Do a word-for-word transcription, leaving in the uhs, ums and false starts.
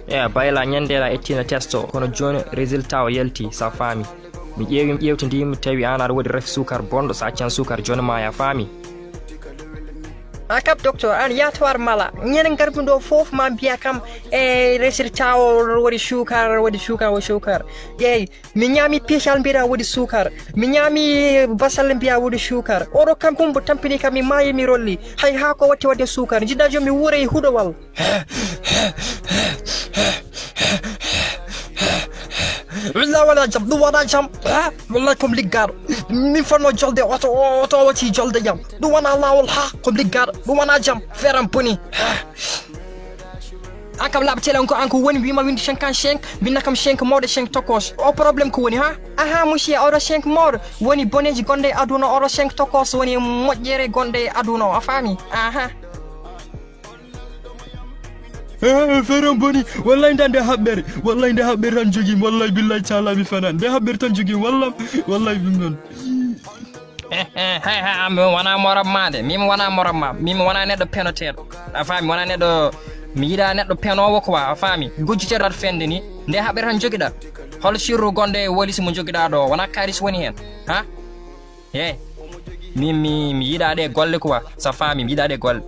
Eya, Bayla, ñande a ettina testo, kono jooni résultat o yalti, sa faami. Mi ƴeewi, mi ƴeewtidi, mi tawi aan aɗa waɗi rafi suukar bonɗo, sa accan suukar jooni ma, a faami. A kab docteur, an yatowar mala. Ñande ngarmi ɗo fof ma mbiya kam e résultat o waɗi suukar, waɗi suukar, waɗi suukar. Ƴeey, mi ñaami pical mbiɗa waɗi suukar. Mi ñaami basal mbiya waɗi suukar. Oɗo kam bumbo tampini kam mi maayi mi rolli. Hay haa ko watti waɗde suukar. Jiɗɗa joom mi wuura e huɗowal. Walla wona jam, ɗum wona jam. Ha? Wallay komi liggaaɗo. Min fotno jolde oto, oto o watti jolde jam. Ɗum wona laawol ha, komi liggaaɗo. Ɗum wona jam. Feram boni. Ha? An kam laaɓa telen ko an ko woni wima windi cinquante-cinq, mbinna kam cinq mawɗo cinq tokos. O problème ko woni ha? Aha, monsieur, oɗo cinq mawɗo woni boneji gonɗe e aduna, oɗo cinq tokos woni moƴƴere gonɗe e aduna o, a faami? Aha. Eh, feram boni, wallay nda nde haɓɓere, wallay nde haɓɓere tan jogimi, wallay billahi taala mi fena, nde haɓɓere tan jogimi, wallam, wallay ɗum noon. He, he, he, he, mi wona morom ma de, min wona morom ma, min wona neɗɗo penoteeɗo, a faami, wona neɗɗo, mi yiɗa neɗɗo penowo quoi, a faami, gujjuteeɗo aɗa fende ni, nde haɓɓere tan jogiɗa, hol sirru gonɗo e walisi mo jogiɗa ɗo, wona kalis woni hen, ha? He, min mi, mi yiɗa ɗe golle quoi, sa faami, mi yiɗa ɗe golle.